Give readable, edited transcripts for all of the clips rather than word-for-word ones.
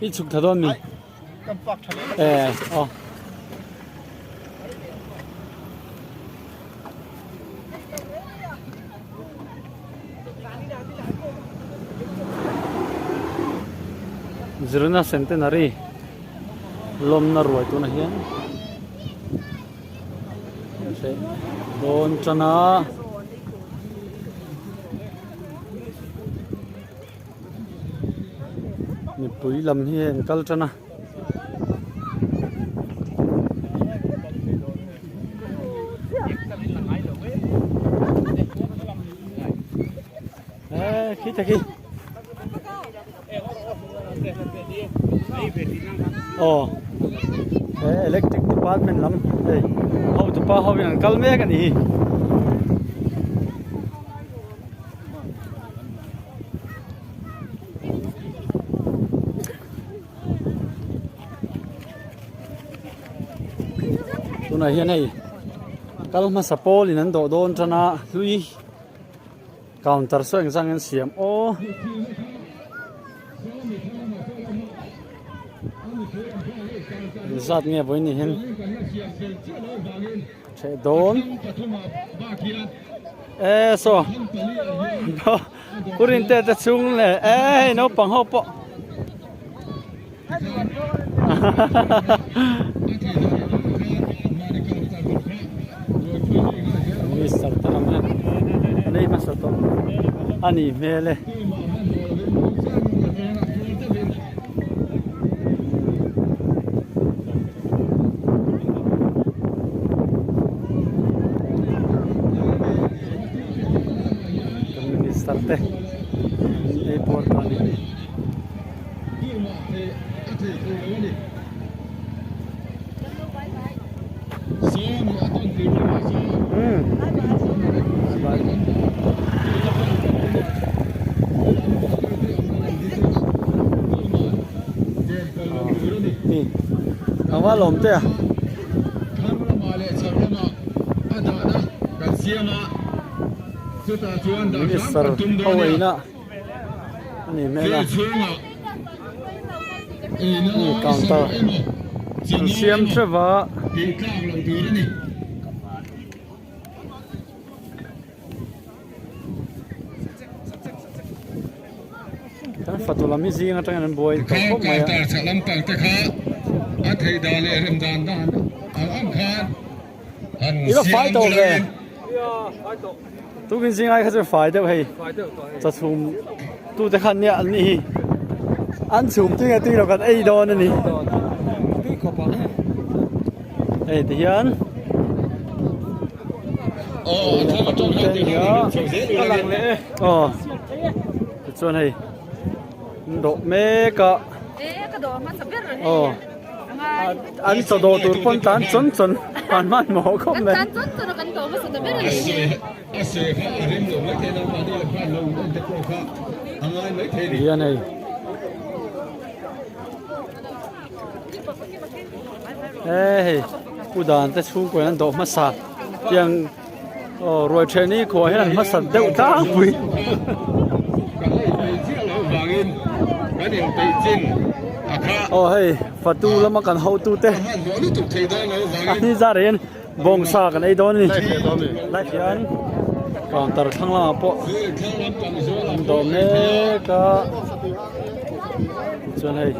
I chhuk tha dawn mi? E aw. Zirna Centenary lawmna ruai tunah hian dawn tan a. Mipui lam hi hei an kal tan a. Ê, khi ta khi. Aw he electric department lam hei hotupa ho in an kal mek a nih hi. Tunah hian hei kal hmasa pawl in an dawh dawn tan a hlui counter saw engzah nge an siam aw. Engzat nge vawiin ni hian Theh dawn e saw Pu Rinte te chhung leh e hei naupang ho pawh Mister te lam hian an ei hmasa tawh a nih hmel e. Kan minister te an ei puar ta a ni. Ava lawm te a. Minister ho eina a ni hmel a. Counter an siam theuh a. Kan fatu lam hi zing atangin an buai tawh khawp mai a. I va fai tawh ve. Tukin zingai kha chu fai deuh hei. Chachhum tute khan nia an nih hi. An chhum tui nge tui lo kan ei dawn a ni. Hei ti hian aw tichuan hei an dawh mek a aw an chaw dawh tur pawn tan chawn chawn an hmanhmawh khawp mai. Hian hei. He hei pu dan te chhungkaw in an dawh hmasa tiang aw ruai then hi khuah hian an hmasa deuh tlangpui. Aw hei fatu lama kan hotu te a ni zar hian bawngsa kan ei dawn a ni lai hian counter thlang lamah pawh an dawh mek a chuan hei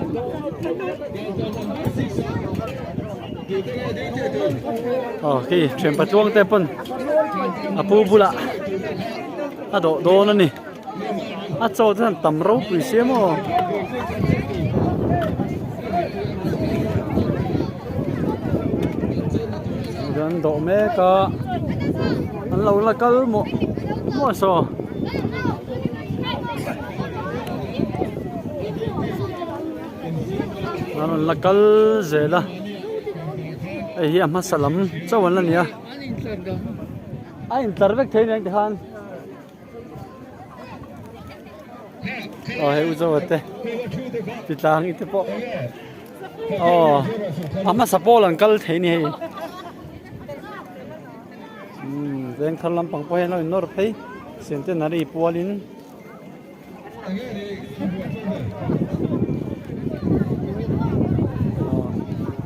aw khi thian patluang te pawn a pu bulah a dawh dawn a ni a chaw te hian tam ropui sia maw. An dawh mek a an lo la kal mawh mawh saw. An rawn la kal zel a hei hi a hmasa lam chauh an la ni a a intlar vek thei nen tikhan aw hei u Zoa te ti tlang i te pawh aw a hmasa pawl an kal thei a ni hei umm veng thar lampang pawh hian a lo in nawr phei centenary pualin.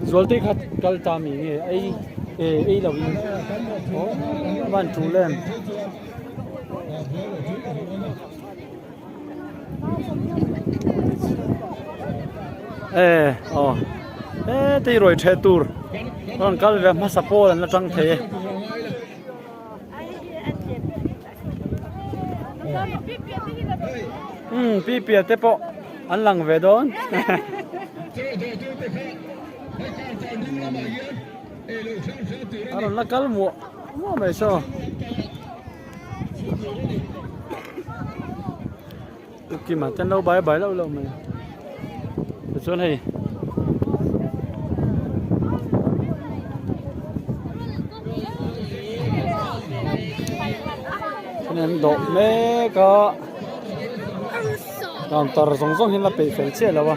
Zualte kha kal ta mi nge ei e ei lo in aw van tul em. E aw he tei ruai the tur rawn kal ve hmasa pawl an la tang thei e. Umm pi pian te pawh an lang ve dawn. A rawn la kal muah muah mai saw. Tukima ten lo bai bai loh loh mai. Tichuan hei Chuan an dawh mek a counter zawng zawng hi an la peih fel chiah lo a.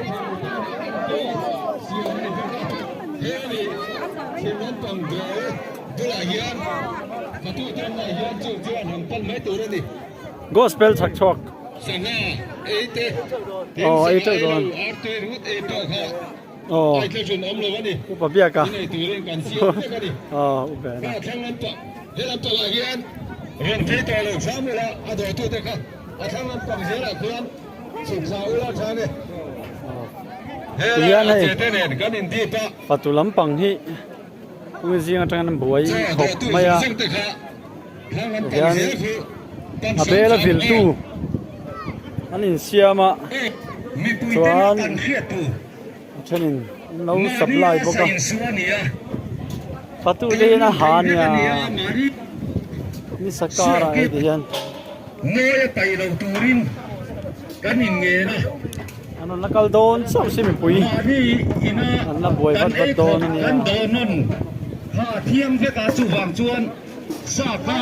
Gospel chhak chhuak. Aw ei teuh dawn. Aw upa biak a. Aw upa na. Tihian hei fatu lampang hi kawng zing atangin an buai khawp mai a. Tihian a bel a viltu an insiam a chuan a thenin an lo supply bawk a fatu te hian a ha ania ni sakar ah hei ti hian an rawn la kal dawn chauh si mipui an la buai vat vat dawn ania. Saka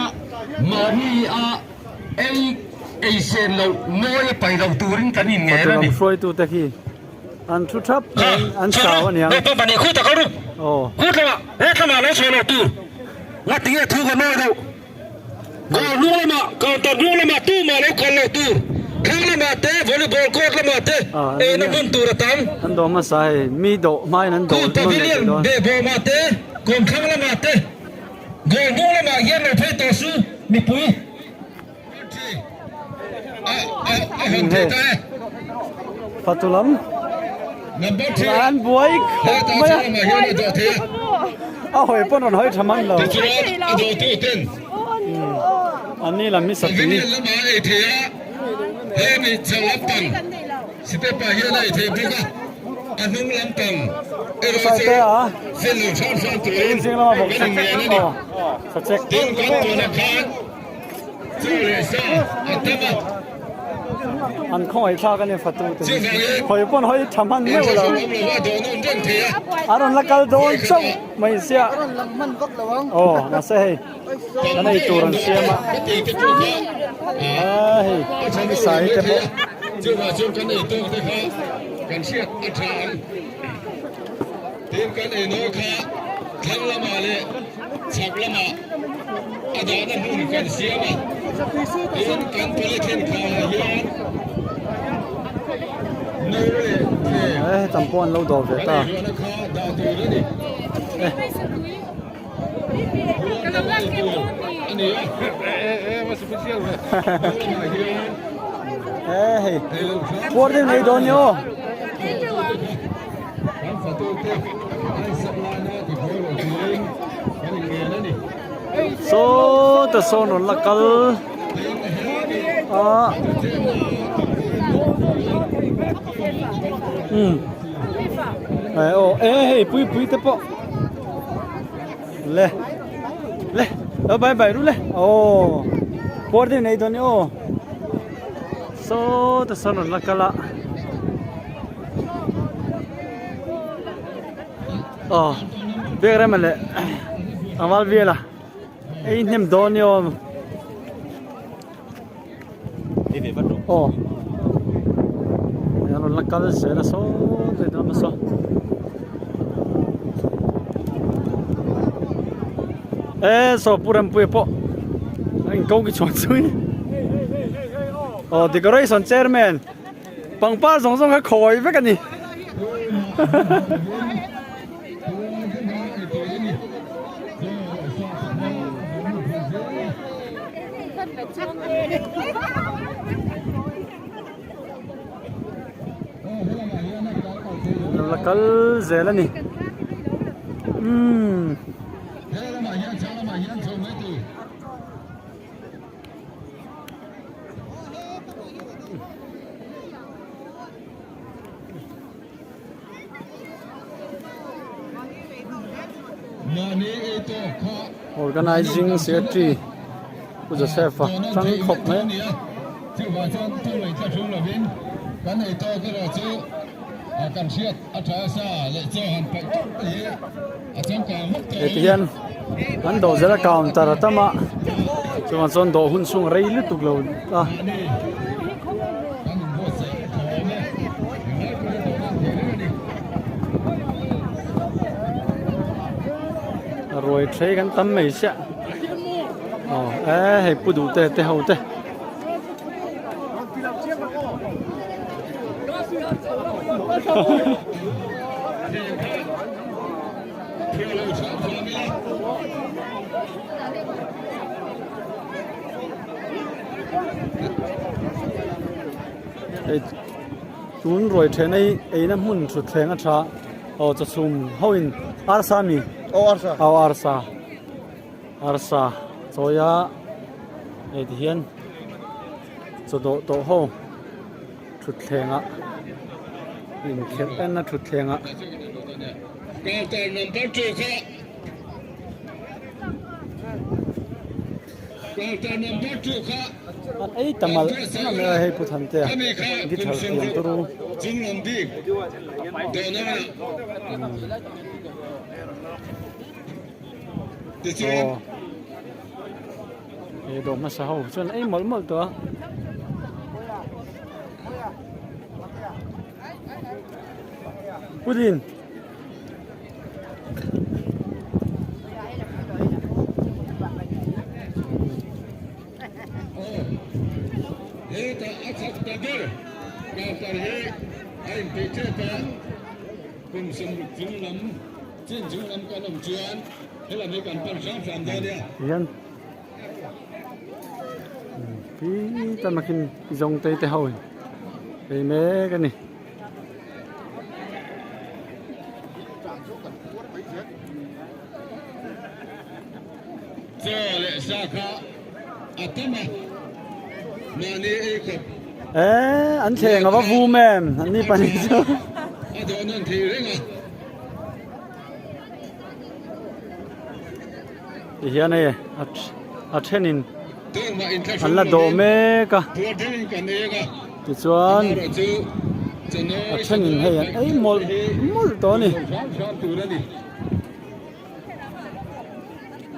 mahni a ei ei sen loh ngawi pai lo turin kan in ngen a ni. Lam hruaitute khi an thu thap mai an chau a niang. He pa nih khuta kal ru. Aw. Khutlangah he thlamah lo chhuah lo tur. Nga tinge thu ka nawi deuh. Goal hnung lamah counter hnung lamah tumah lo kal lo tur. Thlang lamah te volleyball court lamah te eina hmun tur a tam. An dawh hmasa hei mi dawh hmain an dawh Khu pavilion behbawmah te kawmthlang lamah te. Goal hnung lamah hian lo phei tawh su mipui. Fatu lam an buai khawp mai a a hawi pawn rawn hawi tha man lo an ni lam hi satui Step ah hian a ei thei bawk a, a hnung lampang erawh chu fel lo hram hram turin kan inngen a ni. Tin, kan tunah khan chaw leh sa a tam a. An khawngaih thlak a ni fatu te hi. Hawi pawn hawi tha hman meuh lo. Inthlahrung awm lova dawhnawn reng thei a. A rawn la kal dawn chauh mai sia. A rawn lang hman vak lo ang. Aw, mahse hei kan ei tur an siam a. A hei sai te pawh. Chuvah chuan kan ei tawk te kha kan hriat a tha ang. Tin kan ei nawi kha thlang lamah leh chhak lamah a dahna hmun kan siam a. Tin kan polythene khanah hian no leh thleng Eh tam pawh an lo dawr ve kan ta. ei ruahna kha dah tur a ni. Eh. Eh hei puar deuh nei dawn ni aw. Saw ta sawn rawn la kal a umm eh aw eh hei pui pui te pawh. Le le lo bai bai ru le aw puar deuh nei dawn ni aw saw ta sawn rawn la kal a aw bag rema leh tlangval vel a ei hnem dawn ni aw aw an rawn la kal zel a saw tlai dawn a saw e saw pu rempuia pawh a inko ki chhuan chungin aw decoration chairman pangpar zawng zawng kha khawi vek a ni. Lo la kal zel a ni. Umm. Organizing Secretary Pu Joseph a tang khawp mai a. Heti hian an dawh zel a counter a tam a chuvang chuan dawh hun chhung a rei lutuk lo a. Ruai thlei kan tam mai chiah aw e hei pu duh te te ho te. Hei tun ruai then ei eina hmun thutthleng a tha aw chawchhum ho in arsa a mi aw arsa aw arsa arsa chawi a hei ti hian chaw dawh tawh ho thutthleng ah inkhelh en a thutthleng ah. An ei ta malh malh mai a hei Pu Thantea guitar thiam turu. Aw he dawh hmasa ho chuan ei mawlh mawlh tawh a. Pu Din. Hian khi tama khin zawng te te ho in ei mek a ni. Eee an thleng a va vum em an ni pahnih chu. Tihian hei a thenin an la dawh mek a tichuan a thenin hei an ei mawlh mawlh tawh a ni.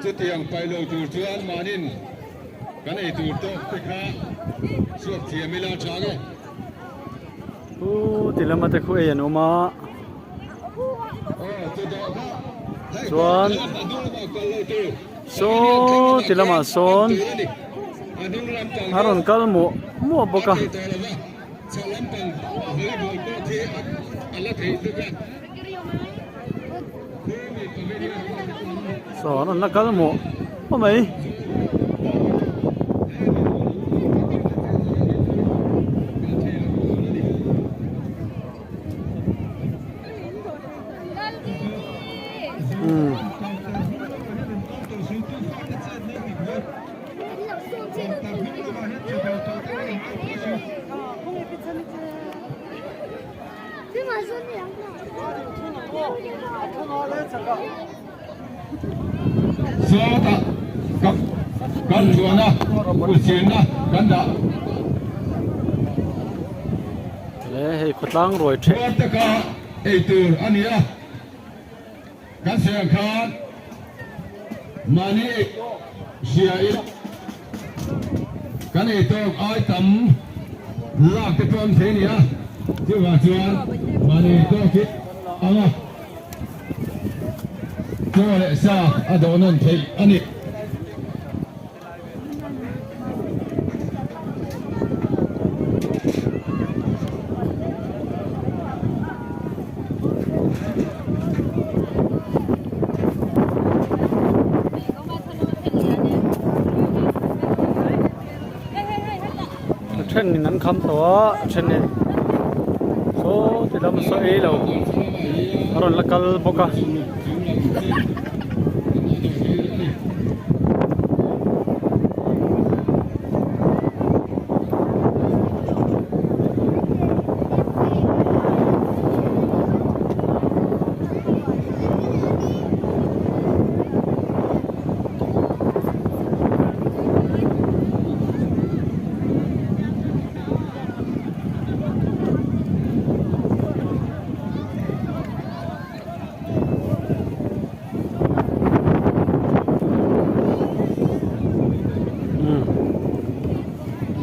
Chutiang pai lo tur chuan mahnin kan ei tur tawk te kha chhuak thiam ila tha nge. Pu ti lama te khu ei an awm a. Chuan saw ti lamah sawn a rawn kal muah muah bawk a. Saw an rawn la kal muah muah mai. Le hei khawtlang ruai theh. Ei tur a ni a, kan sawi ang khan mahni ei tawk hria ila kan ei tawk ai tam lak te pawh an thei a ni a, chuvang chuan mahni ei tawk hi ang a, chaw leh sa a dawh nawn theih a ni. Thenin an kham tawh a, a thenin saw ti lam saw ei lo a rawn la kal bawk a.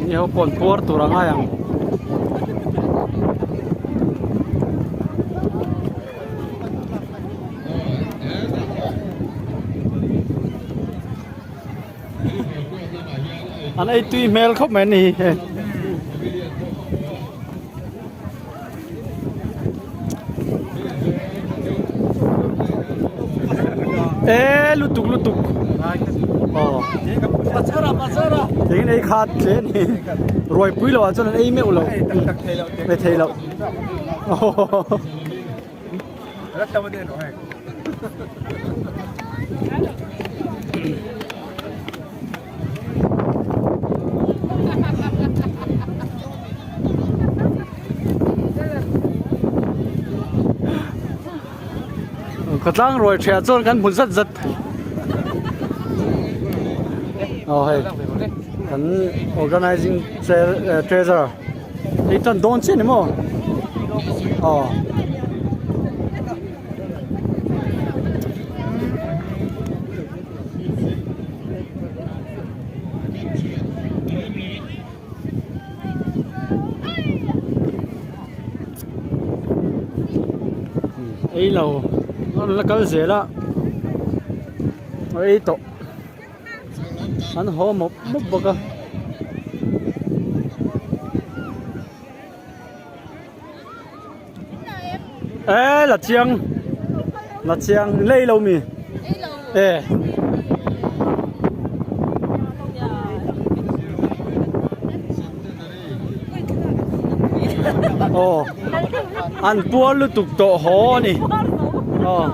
Ni ho pawn puar tur a ngai ang. An ei tui hmel khawp mai a ni hei. E lutuk lutuk aw eng ei khat hle a ni ruai pui lo ah chuan an ei meuh lo ei thei lo Khawtlang ruai ṭhiah chuan kan hmu zat zat aw hei kan organizing chair treasurer hei tan dawn chiah a ni maw aw. Ei lo a la kal zel a a ei tawh an haw mawp mawp bawk a. E la chiang la chiang lei lo mi e aw an puar lutuk tawh haw a ni aw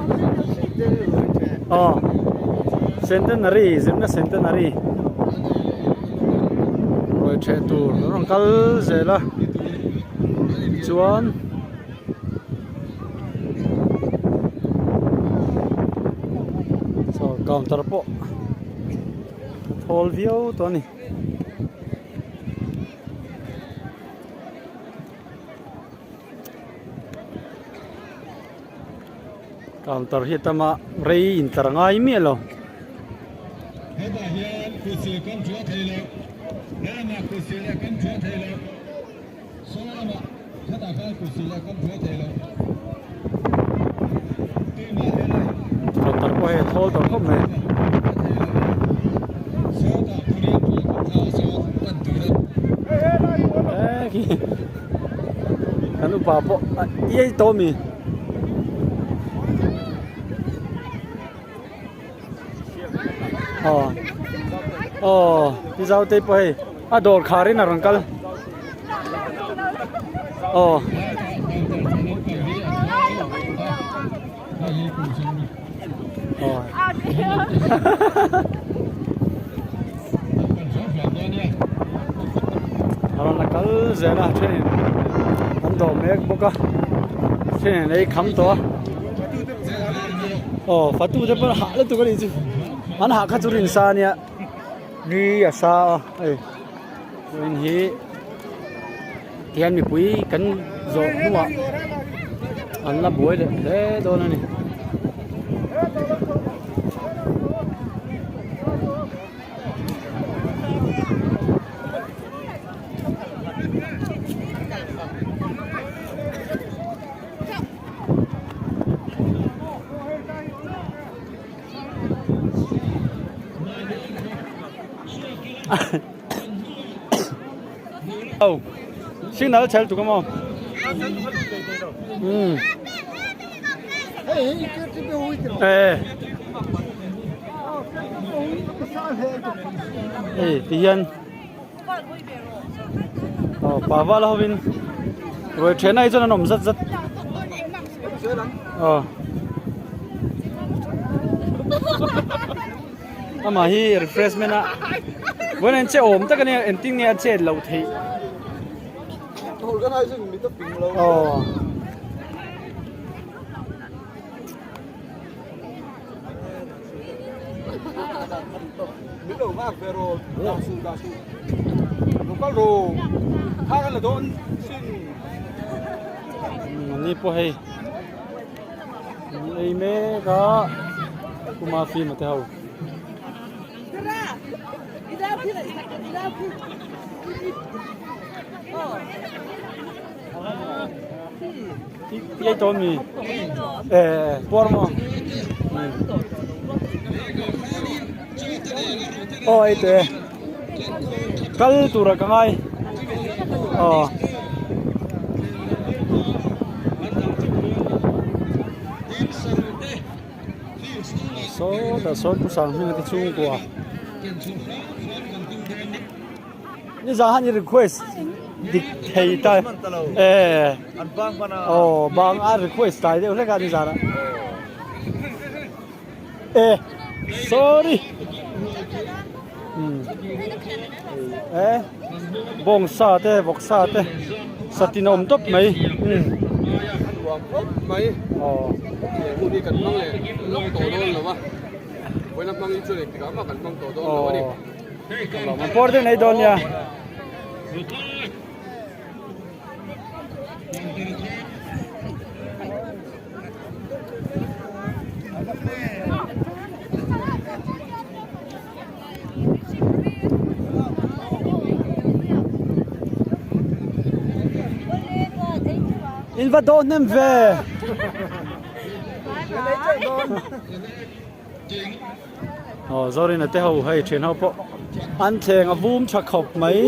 aw centenary zirna centenary ruai ṭheh tur an rawn kal zel a. Chuan saw counter pawh a thawl viau tawh a ni. Counter hi a tam a rei intlar a ngai miah lo. Hetah hian kutsil kan thuah thei lo, helamah kutsil leh kan thuah thei lo, saw lamah hetah khan kutsil leh kan thuah thei lo. Tumah helai. Counter pawh hei a thawl tawh khawp mai. Sawtah khawleng pawh kan tha saw pan tur a. He khi kan upa pawh a iai tawh a mi. Aw aw ti zau te pawh hei a dawr khar in a rawn kal aw. A rawn la kal zel a thenin an dawh mek bawk a thenin an ei kham tawh a aw fatu te pawh hah lutuk a nih chu an hah kha chu rin sa a nia ni a sa a hei vawiin hi tihian mipui kan zawh hnuah an la buai leh hle dawn a ni. Oh, signal chel tu kamo. Eh. Ei, ti hian. Aw pa val hovin ruai then ah hi chuan an awm zat zat aw amah hi refreshment a vawiin an che awm tak ania engtin nge a chet loh theih aw. Ni pawh hei ei mek a kuma film te ho. Ei tawn mi eh puar maw aw ei te kal tura ka ngai aw sawtah sawn pu Sanghminga te chhungkua Ni zah han i request dik thei ta eh an bang hman a aw bang a request tlai deuh hlek a ni zan ah eh sorry eh bawngsa te vawksa te satin a awm tawp mai um a nuam khawp mai aw he hun hi kan hmang leh lawk tawh dawn lo a vawiin a hmang hi chuan engtikah mah kan hmang tawh dawn lo a ni. Pawr deuh nei dawn nia. In va dawn hnem ve. Aw Zorina te ho hei thian ho pawh an thleng a vum tha khawp mai.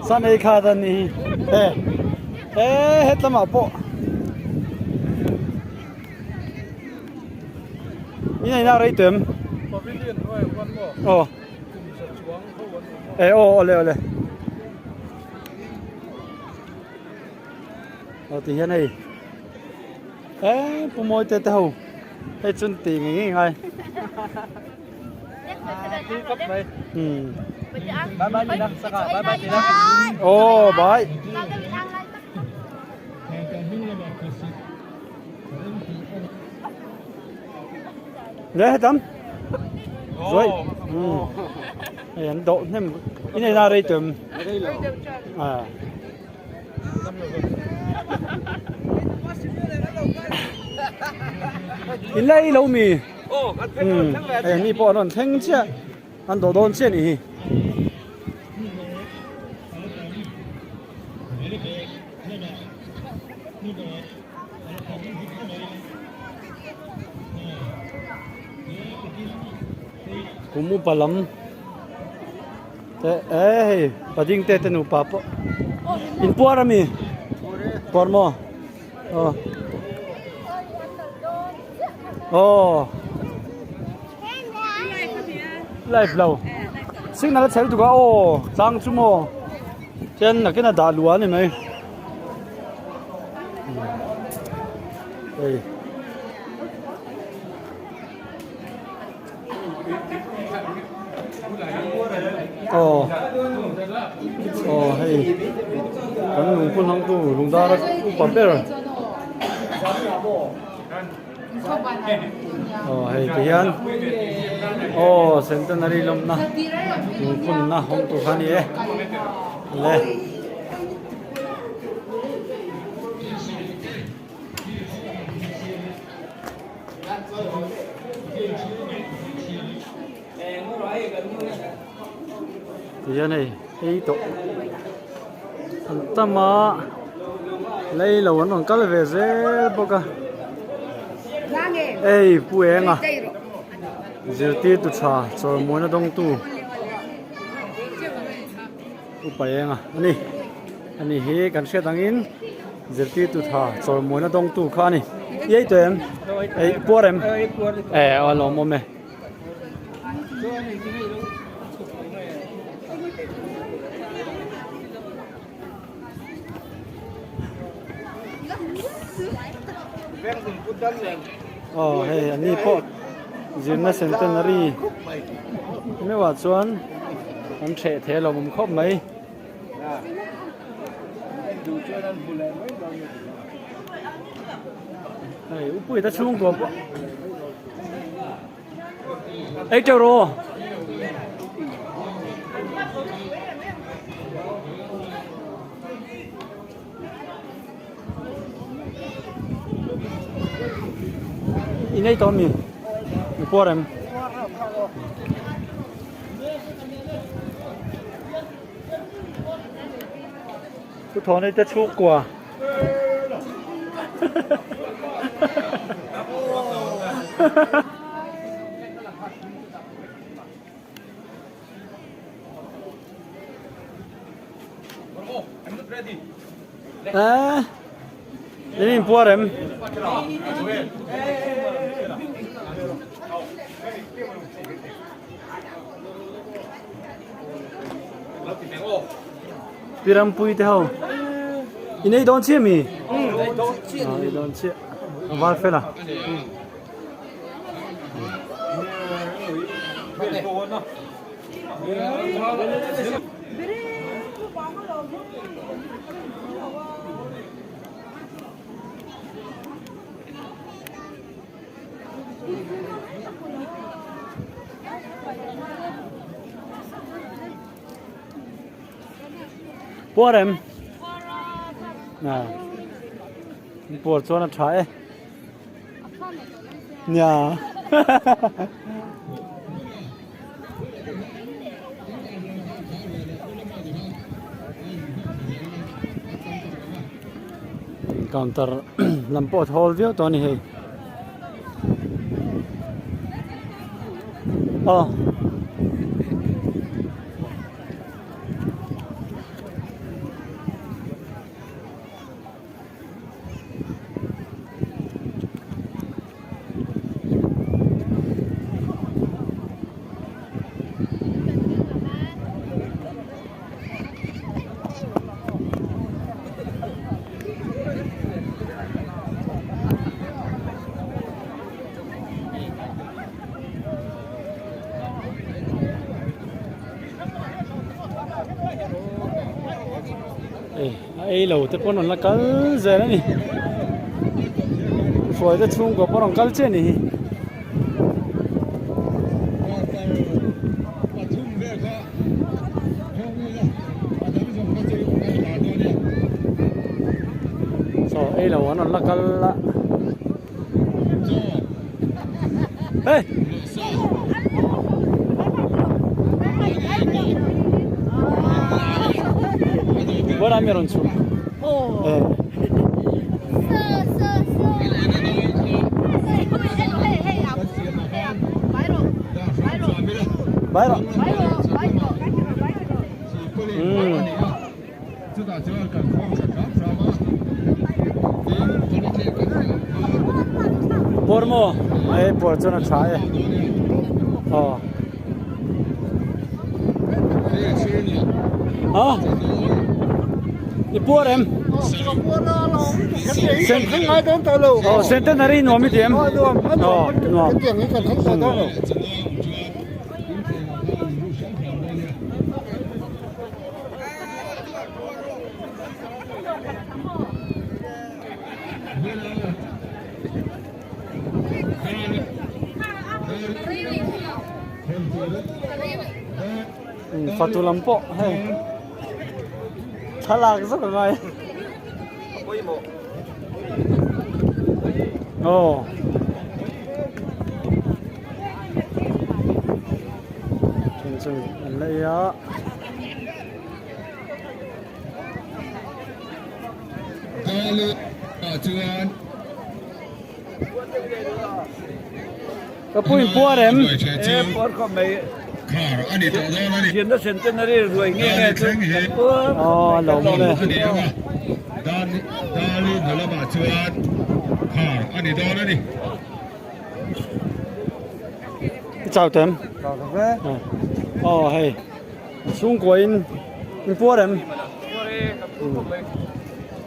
San ei khat a ni hi e hetlamah pawh in ei nak rei tawh em? Aw. E aw awle awle. Aw ti hian hei e pu mawi te te ho hei chun ti ngei ngei ngai. Aw bye. Nge hetam Rồi. Hei an dawh hnem in ei na rei tum. À. In lai lo mi. Hei ni pawh an rawn thleng chiah. An dawh dawn chiah nih hi. Kum upa lam te e hei pading te te nupa pawh in puar ami puar maw aw aw live lo signal a chhel tuk a aw tlang chu maw chuan nakin a dah luah a ni mai. Hei. Aw. Aw hei. Kan lungphun hmangtu lungdar a upa ber. Aw hei ti hian aw centenary lawmna lungphunna hawng tur kha a ni e. Le. Tihian hei ei tawh an tam a lei lo an rawn kal ve zel bawk a ei pu eng a zirtirtu tha chawrmuana dawngtu. Upa enga a ni. Ani hi kan hriat angin zirtirtu tha chawrmuana dawngtu kha a ni. I ei tawh em? Ei puar em? E a lawmawm e. Aw hei an ni pawh zirna centenary meuhah chuan an hreh thei a lawmawm khawp mai. Hei upuita chhungkua pawh Ei teuh rawh aw. I nei tawh mi? I puar em? Pu Thawnei te chhungkua. Eh, in in puar em? Pirampui te ho. In ei dawn chiah mi? Ei dawn chiah. Ei dawn chiah. A var fel a. Puar em? À. Puar chuan a tha e. Nia. Counter lam pawh a thawl viau tawh a ni hei. Aw. A ei lo te pawn rawn la kal zel a ni hruai te chhungkua pawh rawn kal chiah a ni hi. Chaw ei lo an rawn la kal a hey Bora mi rawn chhum Bai rawh. Puar maw? Ei puar chuan a tha e. Aw. A? I puar em? Aw centenary nuam i ti em? Aw nuam. Fatu lam pawh hei thlalak zawk a ngai aw. Then chu an la ei a. Ka pu in puar em? Puar khawp mai. Thianna centenary ruai nge nge chu kan puar khawp mai. Aw a lo awm e. Khar a ni dawn a ni. I chau tem? Chau ta ve. Aw hei chhungkua in in puar em? Puar e, ka puar khawp mai.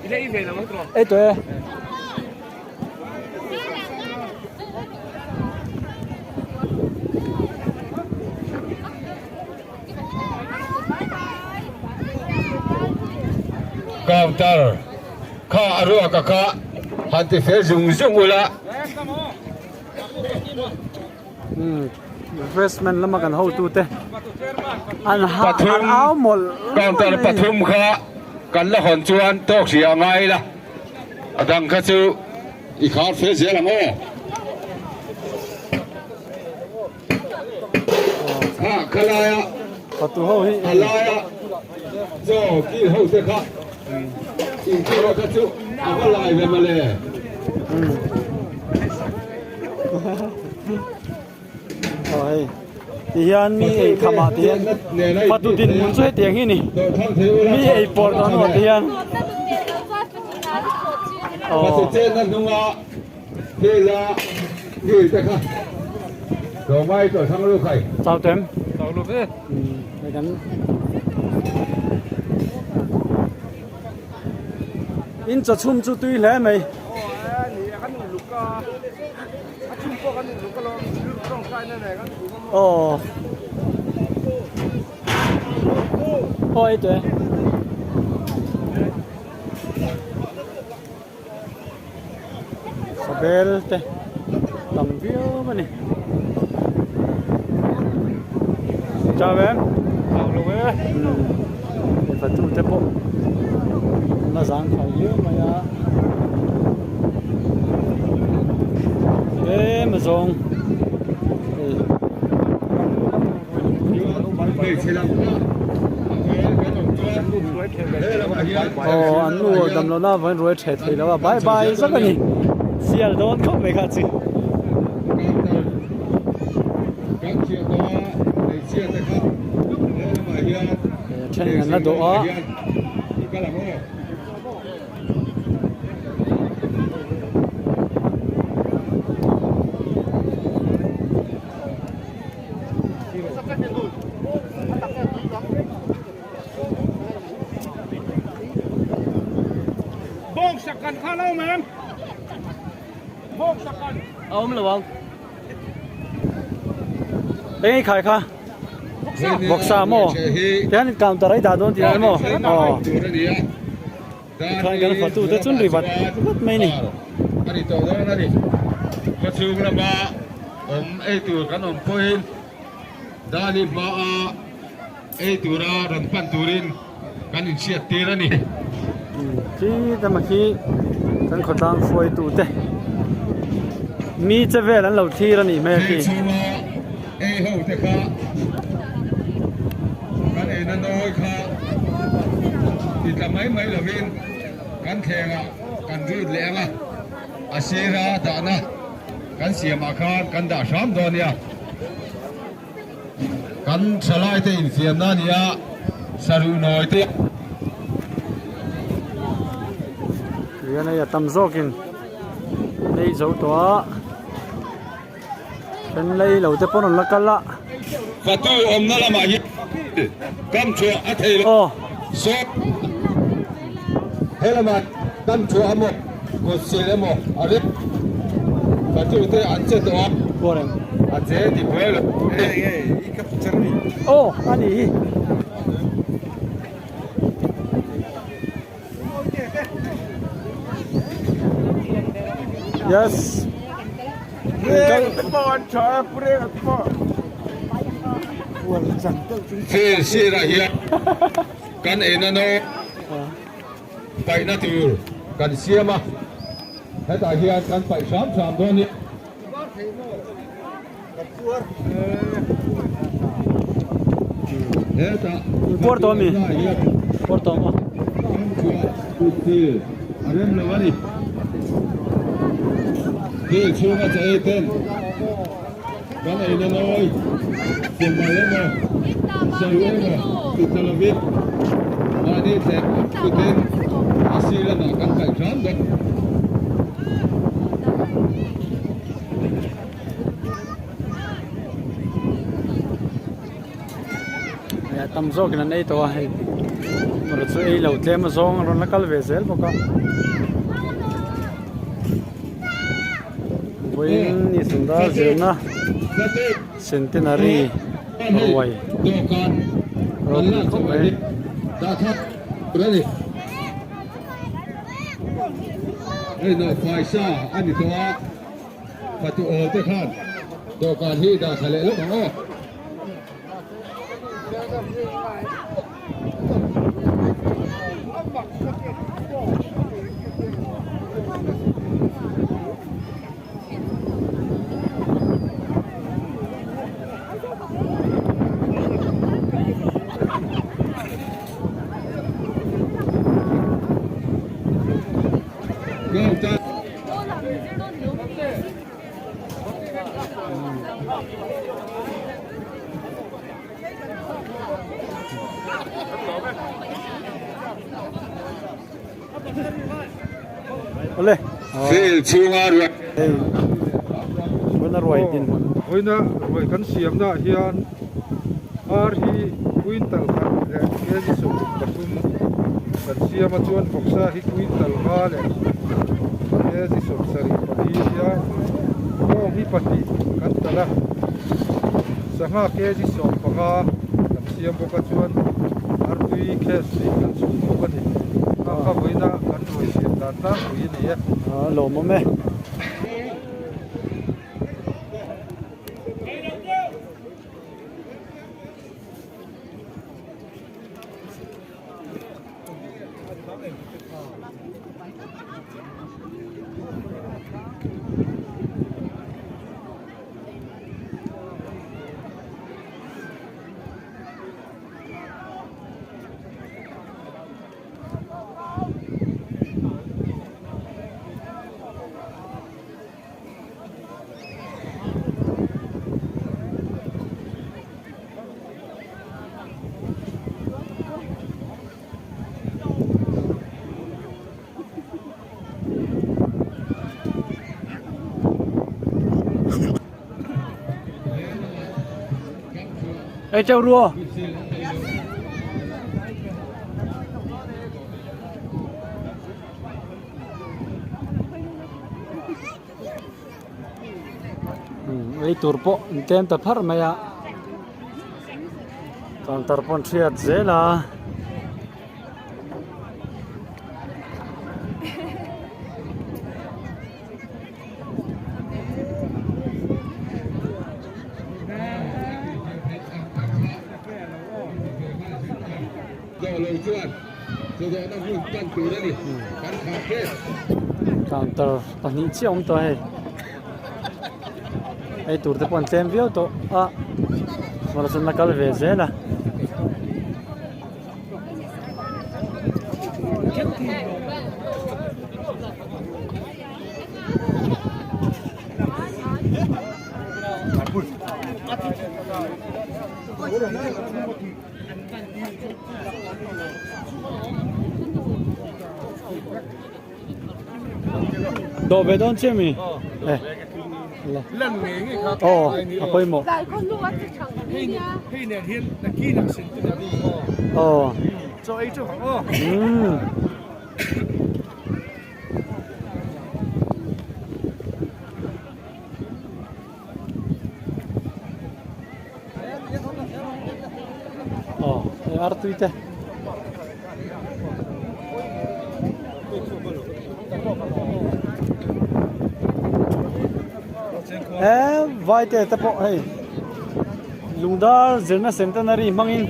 I la ei ve lo ang tawh? Ei tawh e. Counter kha a ruak a kha han ti fel zung zung ula. Refreshment lama kan hotu te an ha an au mawlh Counter pathum kha kan la hawn chuan tawk hria a ngai la a dang kha chu i khar fel zel ang aw. Kha kha laia Fatu ho hi a laia chaw kil ho te kha in kil kha chu a va lai ve mawle. Aw hei ti hian mi ei kham ah ti hian fatu din hmun chu hetiang hi ni mi ei pawr dawn maw ti hian aw. Fatu chenna hnunga Hela ngei te kha tlawmngai tawh hrang lu khai. Chau tem. Chau lu ve. Hei kan in chaw chhum chu tui hle mai. Aw. Aw ei tawh e. Sabel te tam viau a ni chau em chau lo e mipa tu te pawh an la zang phah viau mai a tlem a zawng hei. Aw an nu dam lohna avangin ruai ṭheh thei lo a bye bye zak a ni sial dawn khawp mai kha chu. Thenin an la dawh a. A awm lo ang. Eng i khai kha? Vawksa maw? Tihian counter a i dah dawn tih ang maw? Aw. Tikhan kan fatu te chun ri vat vat mai ni. A ni tawh dawn a ni. Khawchhung lama awm ei tur kan awm pawhin Dali hmaa ei tura rawn pan turin kan inhriat tir a ni. Khi tama khi kan khawtlang hruaitu te mi che vel an lo thlir a nih hmel khi. Hei chhunga ei ho te kha kan eina nawi kha ti tla mai mai lovin kan thlengah kan rut leh ang a, a sira dahna kan siamah khan kan dah hram dawn nia. Kan thalai te infiamna a ni a, saruh nawi te. Rian hei a tam zawkin nei zo tawh a. Then lei lo te pawn an la kal a. Fatu awmna lamah hian kam chhuah a thei lo. Aw. Saw he lamah kam chhuah emaw kawt sil emaw a rem. Fatu te an che tawh a. Kuar em? A che ti buai lo. Aw a ni hi. Yes. Field sirah hian kan eina no paihna tur kan siam a, hetah hian kan paih hram hram dawn a ni. Hetah Puar tawh ami? Puar tawh maw? Kutthil a rem lo a ni. Field chhunga chaw ei ten kan eina nawi sawmmal emaw saru emaw titla lovin mahni thleng kutin a sir lamah kan paih hram dawn. A tam zawkin an ei tawh a hei erawh chu ei lo tlem azawng a rawn la kal ve zel bawk a vawiin ni sundar zirna centenary ruai ropui khawp mai. Fatu awl te khan dawhkan hi dah tha leh lawk ang aw. Awle. Field chhunga ruai. Hei vawiina ruai dinhmun. Vawiina ruai kan siamnaah hian ar hi quintal khat leh kg 23 kan siam a chuan vawksa hi quintal nga leh kg 74 nia bawng hi pahnih kan talh a sangha kg 15 kan siam bawk a chuan artui case tih kan chhum bawk a ni a kha vawiina kan ruai siam dan tlangpui a ni e. A lawmawm e. Ê châu rùa Ei tur pawh an tlem ta pharh mai a counter pawh an hriat zel a. Counter pahnih chiah a awm tawh a hei ei tur te pawh an tlem viau tawh a mahse chuan a kal ve zel a. Dawh ve dawn chiah mi? Eh. Aw, a pawimawh. Aw. Umm. Aw hei artui te. He vai te te pawh hei lungdar zirna centenary hmangin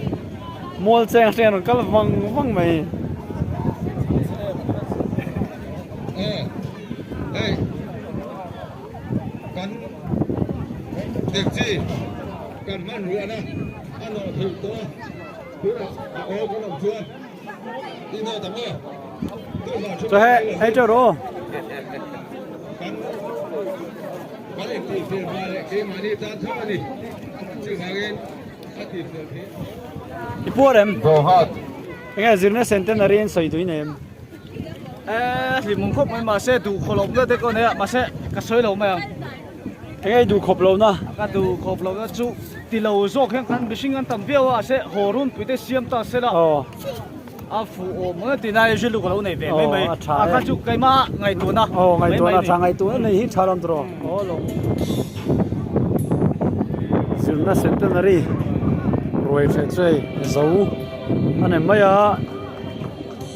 mual cheng hriat an rawn kal vang vang mai. Kan dekchi kan hman ruahna a nawh theih tawh a, tunah a aw kan awm chuan i nawt ang aw. Tunah thu Chaw heh, hei teuh rawh aw. Kan kan intihfel hma leh keimahni tan tho a ni. Chuvangin a tihfel theih. I puar em? Dawhat. Enge zirna centenary an sawi duin em? Eh, hlimawm khawp mai mahse duh khawp lohna te ka nei a, mahse ka sawi lo mai ang. Enge i duh khawp lohna? Ka duh khawp lohna chu. Ti lo zawk hian kan mihring an tam viau a se haw runpui te siam ta se la a fuh awm ang tina i rilru ka lo nei ve mai mai a kha chu keimah ngaihtuahna aw ngaihtuahna tha ngaihtuahna nei hi tha lam tawh aw lo zirna centenary ruai hreh chu hei zo a ni mai a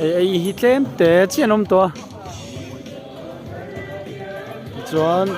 hei ei hi tlem te chiah an awm tawh a tichuan.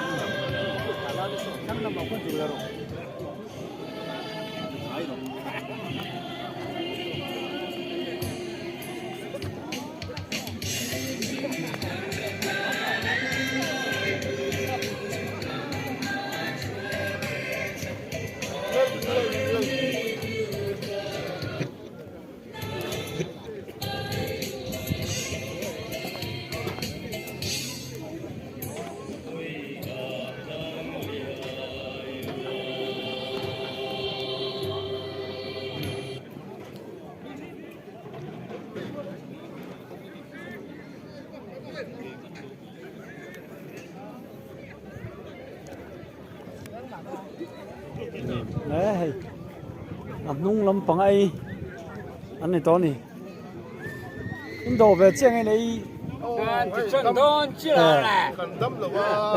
Hei a hnung lampang a ei an ni tawh a ni. In dawh ve chiang in ei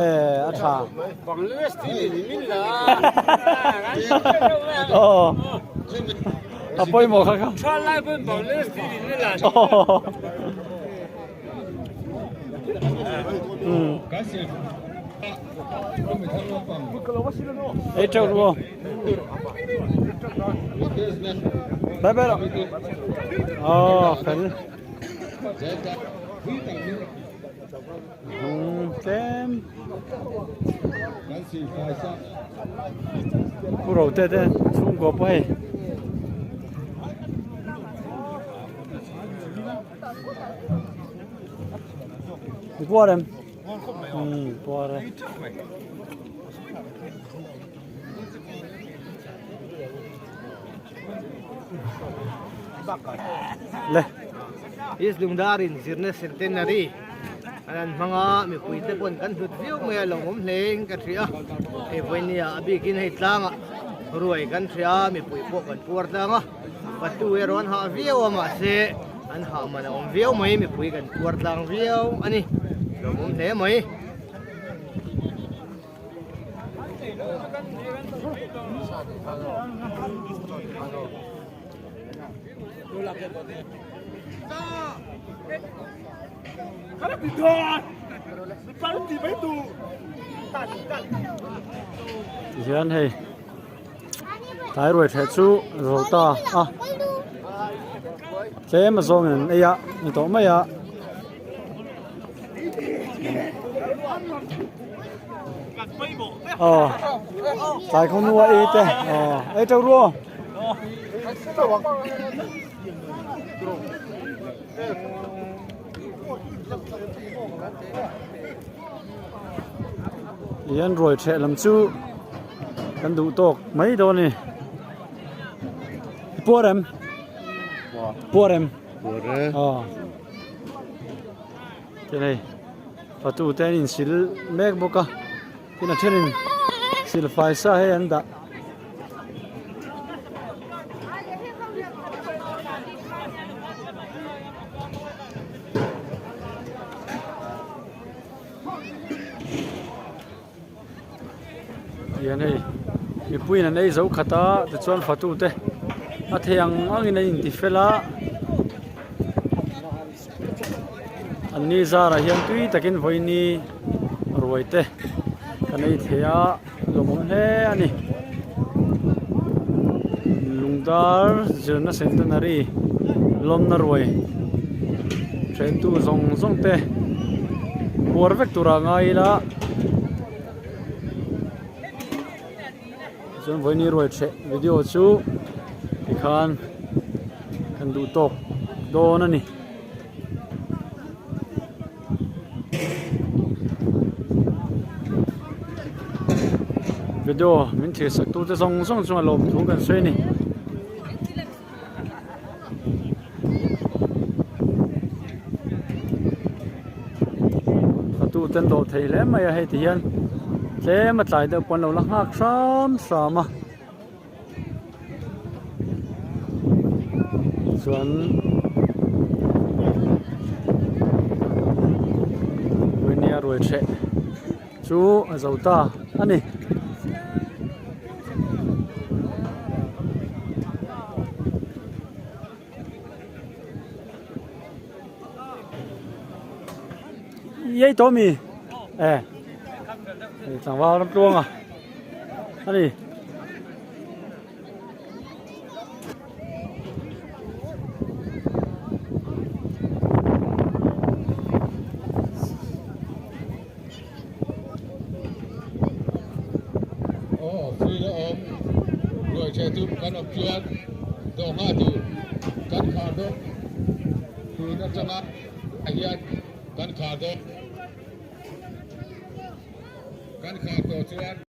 eh a tha aw a pawimawh kha kha ei teuh ru aw bye bye rawh aw fel tlem pu ro te te chhungkaw pawh hei. Puar em? Puar e. Le. East Lungdarin zirna centenary an an hmang a, mipui te pawn kan hlut viau mai a, lo awm hle in ka hria. Hei vawinia a bikin hei tlangah ruai kan hria a, mipui pawh kan puar tlang a. Patu erawh an hah viau a mahse an hah man a awm viau mai mipui kan puar tlang viau a ni lawmawm hle mai. Tihian hei. Tlai ruai thleh chu zo ta a tlem a zawng in an ei a ni tawh mai a. Aw tlai khaw hnua ei te aw ei teuh ru aw. Hian ruai ṭheh lam chu kan duh tawk mai dawn a ni. I puar em? Puar em? Puar e. Aw. Tin hei fatu te an insil mek bawk a tin a thenin silfai sa hei an dah. Tihian hei mipuiin an ei zo khat a tichuan fatu te a thei ang angin an inti fel a an ni zarah hian tui takin vawiini ruai te kan ei thei a lawmawm hle a ni lungdar zirna centenary lawmna ruai ṭhentu zawng zawng te puar vek tura ngai ila chuan vawiini ruai ṭheh video chu tikhan kan duh tawk dawn a ni. Video min thlir sak tu te zawng zawng chunga lawm thu kan sawi a ni. A tu ten dawh thei hle mai a hei ti hian tlem a tlai deuh pawn lo la nghak hram hram a. Chuan Vawinia ruai hreh chu a zo ta a ni. Yei tawh mi e tlangval ram tluanga a ni. Aw free la awm ruai ṭheh tum kan awm chuan dawh nghal tur kan khar dawn tun aṭanga hian kan khar dawn kan khar tawh chuan.